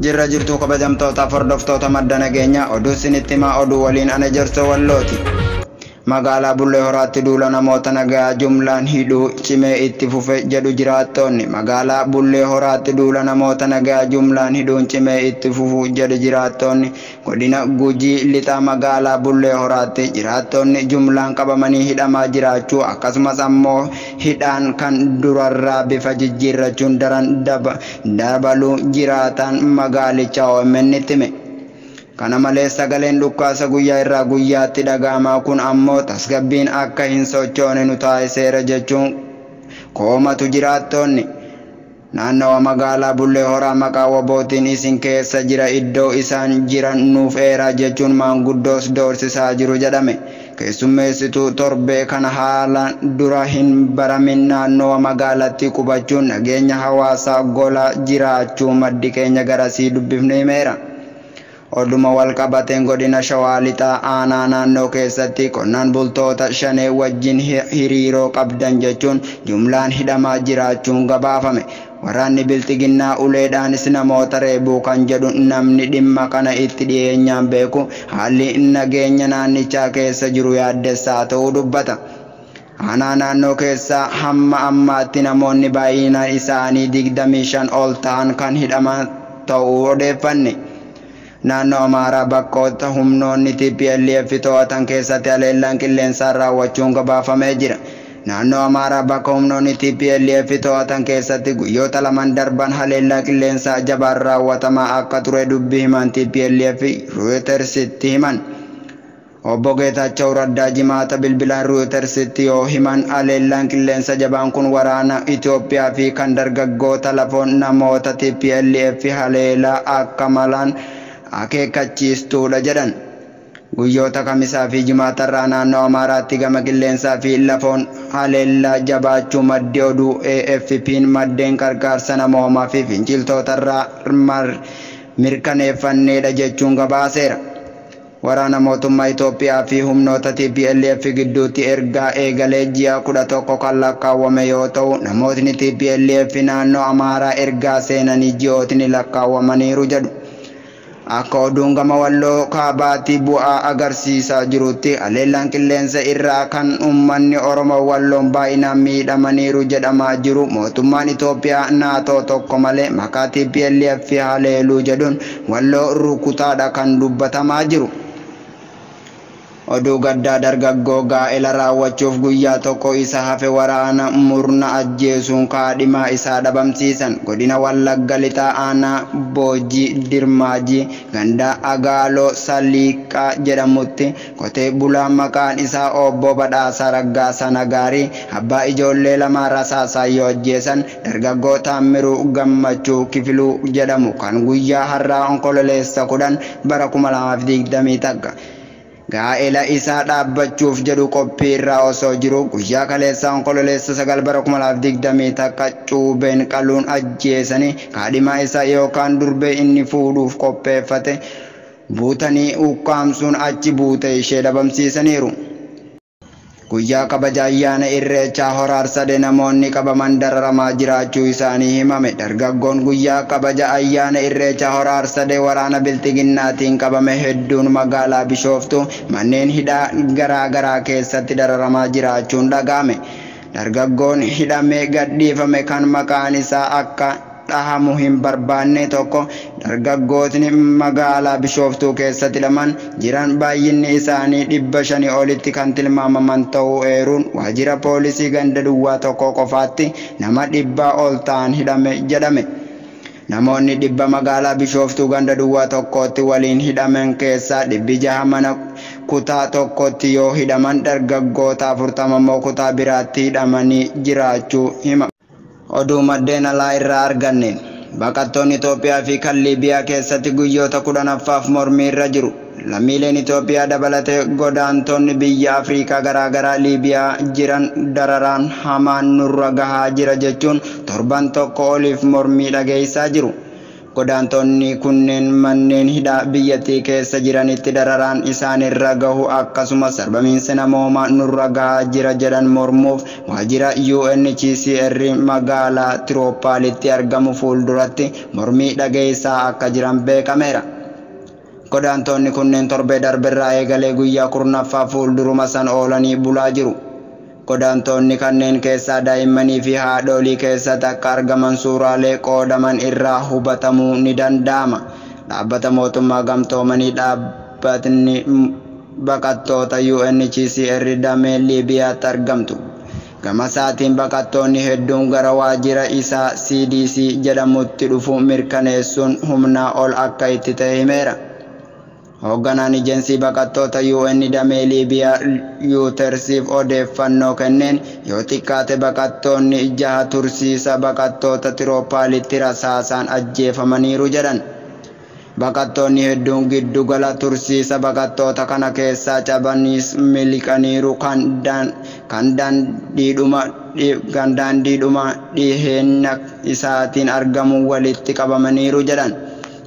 Jirra jirtuu kabajamtootaaf hordoftoota madda nageenyaa, oduu isinitti himaa, oduu waliin ana Jarsoo Wallooti. Magaalaa Bullee Horaatti duula namoota nagaa jumlaan hidhuu cimee itti fufe jedhu jiraattonni. Magaalaa Bullee Horaatti duula namoota nagaa jumlaan hidhuun cimee itti fufu jedhu jiraattonni. Godina Gujii Lixaa magaalaa Bullee Horaatti jiraattonni jumlaan qabamanii hidhamaa jiraachuu, akkasumas ammoo hidhaan kan durarraa bifa jijjiirrachuun daran dabaluu jiraataan magaalichaa OMN itti hime. Kana malees sagaleen dhukkaasa guyyaa irraa guyyaatti dhaga'amaa kun ammoo tasgabbiin akka hin sochoone nu taasiseera jechuun koomatu jiraattonni. Naannawa magaalaa Bullee Horaa maqaa WBOtiin isin keessa jira, iddoo isaan jiran nuuf eeraa jechuun maanguddoos doorsisaa jiru jedhame. Keessummeessituu torbee kana haala dura hin baramin naannawa magaalatti qubachuun nageenya hawaasaa gola jiraachuu maddi keenya garasii dubbifne himeera. Oduma wal qabateen godina Shawaa Lixaa aanaa naannoo keessatti qonnaan bultoota shanee wajjin hiriiroo qabdan jechuun jumlaan hidhamaa jiraachuun gabaafame. Waraanni Bilxiginnaa uleedhaanis namoota reebuu kan jedhu namni dhimma kana itti dhiyeenyaan beeku, haalli nageenya naannichaa keessa jiru yaaddessaa ta'uu dubbata. Aanaa naannoo keessaa hamma ammaatti namoonni baay'inaan isaanii 25 ol ta'an kan hidhaman ta'uu odeeffanne. Naannoo Amaaraa bakkoota humnoonni TPLF to'atan keessatti haleellaan qilleensaan raawwachuun gabaafamee jira. Naannoo Amaaraa bakka humnoonni TPLF to'atan keessatti guyyoota lamaan darban haleellaa qilleensaa jabaan raawwatamaa akka ture dubbii himan TPLF Reutersitti himan. Obbo Geetaachoo Raddaa jimaata bilbilaan Reutersitti yoo himan, haleellaan qilleensa jabaan kun waraana Itoophiyaa fi kan dargaggoota lafoon namoota TPLF haleelaa akka malaan akeekkachiistuudha jedhan. Guyyoota Kamisaa fi Jimaatarraa naannoo Amaaraatti gama qilleensaa fi lafoon haleellaa jabaachuu maddi oduu AFP'n maddeen qarqaarsa namoomaa fi finciltootarraa mirkaneeffanneedha jechuun gabaaseera. Waraana mootummaa Itoophiyaa fi humnoota TPLF gidduutti ergaa eegalee ji'a 11 kan lakkaawwame yoo ta'u, namootni TPLF naannoo Amaaraa ergaa seenanii ji'ootni lakkaawwamaniiru jedhu. Akka oduun gama Walloo kaabaatti bu'aa agarsiisaa jirutti, haleellaan qilleensa irraa kan uummanni Oromoo Walloon baay'inaan miidhamaniiru jedhamaa jiru, mootummaan Itoophiyaa naatoo tokko malee maqaa TPLF haleeluu jedhuun Walloo rukutaadha kan dubbatamaa jiru. Oduu gaddaa, dargaggoo gaa'ela raawwachuuf guyyaa tokko isa hafe waraana murna ajjeesuun kaadhimaa isaa dhabamsiisan. Godina Wallagga Lixaa aanaa Boojii Dirmaajii ganda Agaaloo Saliiqaa jedhamutti qotee bulaa maqaan isaa Obbo Badhaasaa Raggaasaa Nagaarii, abbaa ijoollee lamaa, rasaasaa yoo ajjeesan, dargaggoo Taammiruu Gammachuu Kifiluu jedhamu kan guyyaa har'aa Onkololeessa 10 bara 2021 gaa'ela isaa dhaabbachuuf jedhu qophii irraa osoo jiru, guyyaa kaleessaa Onkololeessa 9 bara 2021 cuubeen qaluun ajjeesanii kaadhimaa isaa yookaan durbee inni fuudhuuf qopheeffate buutanii ukkaamsuun achi buute ishee dhabamsiisaniiru. Guyyaa kabaja ayyaana Irreechaa Hora Arsadee namoonni qabaman dararamaa jiraachuu isaanii himame. Dargaggoon guyyaa kabaja ayyaana Irreechaa Hora Arsadee waraana Bilxiginnaatiin qabame hedduun magaalaa Bishooftuu manneen hidhaa garaa garaa keessatti dararamaa jiraachuun dhaga'ame. Dargaggoon hidhamee gadhiifame kan maqaan isaa akka dhahamu hin barbaanne tokko, dargaggootni magaalaa Bishooftuu keessatti hidhaman jiran baay'inni isaanii 500 olitti kan tilmaamaman ta'uu eeruun, waajjira poolisii ganda duwwaa tokko qofaatti nama 100 ol ta'an hidhame jedhame. Namoonni 100 magaalaa Bishooftuu ganda duwwaa tokkotti waliin hidhaman keessaa 600 mana kutaa tokkotti yoo hidhaman, dargaggoota 40 immoo kutaa biraatti hidhamanii jiraachuu hima. Oduu maddeen alaa irraa arganne, baqattoonni Itoophiyaa fi kan Liibiyaa keessatti guyyoota 10ffaaf mormii irra jiru. Lammiileen Itoophiyaa dabalatee godaantonni biyya Afrikaa garaagaraa Liibiyaa jiran dararaan hamaan nurra gahaa jira jechuun torban tokko oliif mormii dhageessaa jiru. Godaantonni kunneen manneen hidhaa biyyattii keessa jiranitti dararaan isaanirra gahu akkasumas sarbamiinsi namoomaa nurra gahaa jira jedhan mormuuf waajjira UNHCR magaalaa Tiroopaalitti argamu fuulduratti mormii dhageessaa akka jiran beekameera. Godaantonni kunneen torbee darberraa eegalee guyyaa 10ffaa fuulduruma san oolanii bulaa jiru. Godaantonni kanneen keessaa daa'immanii fi haadholii keessatti akka argaman suuraalee qoodaman irraa hubatamuu ni danda'ama. Dhaabbata mootummaa gamtoomanii dhaabbatni baqattoota UNHCR damee Liibiyaatti argamtu. Gama isaatiin baqattoonni hedduun gara waajjira isaa CDC jedhamutti dhufu mirkaneessuun humnaa ol akka itti ta'e himeera. Hoogganaan ejensii baqattoota UN damee Liibiyaa Yuutersiif odeeffannoo kenneen yoo xiqqaate baqattoonni 6 tursiisa baqattoota Tiroopaalitti rasaasaan ajjeefamaniiru jedhan. Baqattoonni hedduun giddugala tursiisa baqattoota kana keessaa cabaniis miliqaniiru kan daandiidhuma dhiheenya isaatiin argamu walitti qabamaniiru jedhan.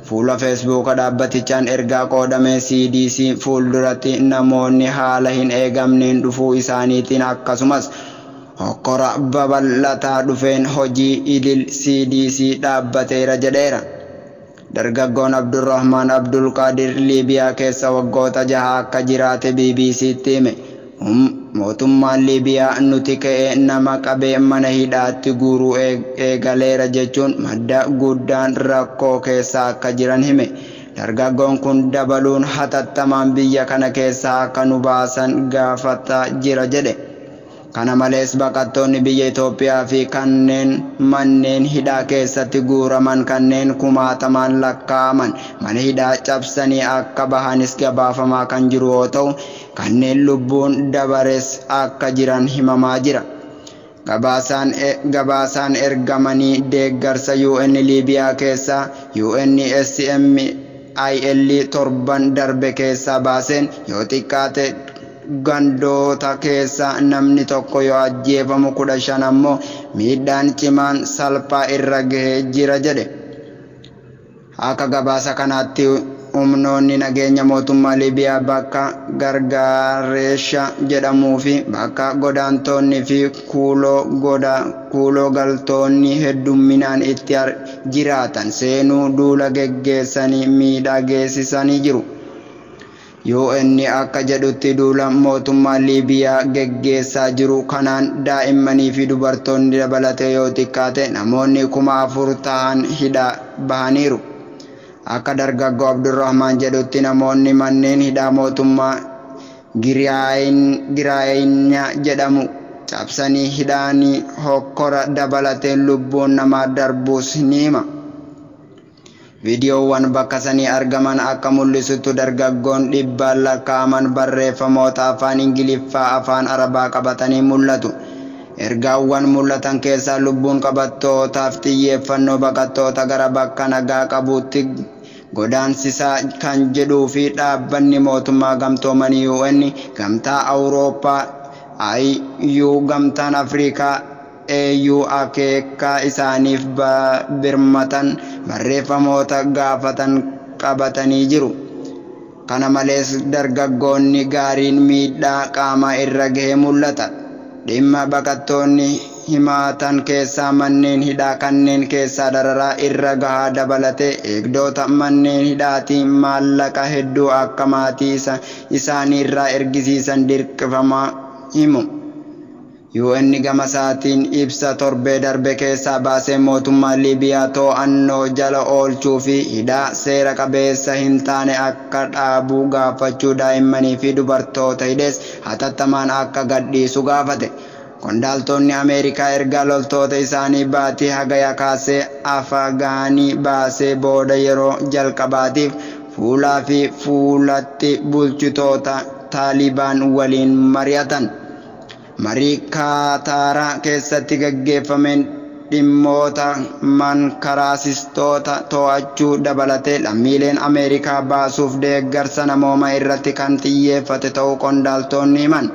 Fuula Feesbuuka dhaabbatichaan ergaa qoodame CDC fuulduratti namoonni haala hin eegamneen dhufuu isaaniitiin akkasumas hokkora babal'ataa dhufeen hojii idil CDC dhaabbateera jedheera. Dargaggoon Abdurrahmaan Abdulqaadir Liibiyaa keessa waggoota 6 akka jiraate BBCtti hime. Mootummaan Liibiyaa nuti ka'ee nama qabee mana hidhaatti guuruu eegaleera jechuun madda guddaan rakkoo keessa akka jiran hime. Dargaggoon kun dabaluun hatattamaan biyya kana keessaa akka nu baasan gaafataa jira jedhe. Kana malees baqattoonni biyya Itoophiyaa fi kanneen manneen hidhaa keessatti guuraman kanneen kumaatamaan lakkaa'aman mana hidhaa cabsanii akka bahanis gabaafamaa kan jiru yoo ta'u kanneen lubbuun dabares akka jiran himamaa jira. Gabaasaan ergamanii deeggarsa UN Liibiyaa keessaa UNSMIL torban darbe keessaa baaseen yoo xiqqaate gandoota keessa namni tokko yoo ajjeefamu 15 ammoo miidhaan cimaan salphaa irra gahee jira jedhe. Akka gabaasa kanaatti humnoonni nageenya mootummaa Liibiyaa bakka Gargaareesha jedhamuu fi bakka godaantonni fi kuuloo galtoonni heddumminaan itti jiraatan seenuu duula geggeessanii miidhaa geessisanii jiru. UN akka jedhutti duula mootummaa Liibiyaa geggeessaa jiru kanaan daa'immanii fi dubartoonni dabalatee yoo xiqqaate namoonni 4,000 ta'an hidhaa bahaniiru. Akka dargaggoo Abdurrahmaan jedhutti namoonni manneen hidhaa mootummaa Giraayinyaa jedhamu cabsanii hidhaanii hokkora dabalatee lubbuun namaa darbuus ni hima. Viidiyoowwan bakka sanii argaman akka mul'isutti dargaggoon dhibbaan lakkaa'aman barreeffamoota afaan Ingiliffaa afaan Arabaa qabatanii mul'atu. Ergaawwan mul'atan keessaa lubbuun qabattootaaf xiyyeeffannoo baqattoota gara bakka nagaa qabuutti godaansisaa kan jedhuu fi dhaabbanni mootummaa gamtoomanii UN, gamtaa Awurooppaa, IU, gamtaan Afrikaa, AU akeekaa isaaniif birmatan barreeffamoota gaafatan qabatanii jiru. Kana malees dargaggoonni gaariin miidhaa qaamaa irra gahee mul'ata. Dhimma baqattoonni himatan keessaa manneen hidhaa kanneen keessaa dararaa irra gahaa dabalatee eegdota manneen hidhaatiin maallaqa hedduu akka maatii isaaniirraa ergisiisan dirqifamaa himu. UN gama isaatiin ibsa torbee darbe keessaa baasee mootummaa Liibiyaa to'annoo jala oolchuu fi hidhaa seera qabeessa hin taane akka dhaabuu gaafachuu daa'immanii fi dubartoota hidhees hatattamaan akka gadhiisu gaafate. Qondaaltonni Ameerikaa ergaa loltoota isaanii baatii hagaya kaasee Afgaanii baasee booda yeroo jalqabaatiif fuulaa fi fuulatti bulchitoota Taalibaan waliin mari'atan. Marii Kaataaraa keessatti gaggeeffameen dhimmoota mankaraasistoota to'achuu dabalatee lammiileen Ameerikaa baasuuf deeggarsa namooma irratti kan xiyyeeffate ta'uu qondaaltonni himan.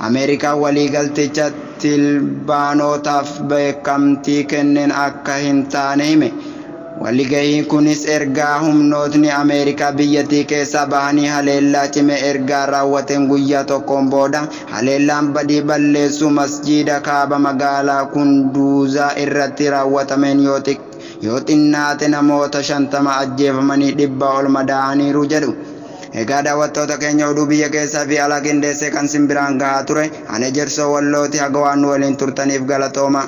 Ameerikaan waliigalticha tilbaanotaaf beekamtii kenneen akka hin taane hime. Waligahiin kunis ergaa humnootni Ameerikaa biyyattii keessaa bahanii haleellaa cime ergaa raawwateen guyyaa tokkoon booda. Haleellaan badii balleessuu masjiida kaaba magaalaa Kunduuzaa irratti raawwatameen yoo xinnaate namoota 50 ajjeefamanii 100 ol madaa'aniiru jedhu. Egaa daawwattoota keenya, oduu biyya keessaa fi alaa qindeessee kan simbiraan gahaa ture ani Ejersoo Wallooti. Haga waan nu waliin turtaniif galatooma.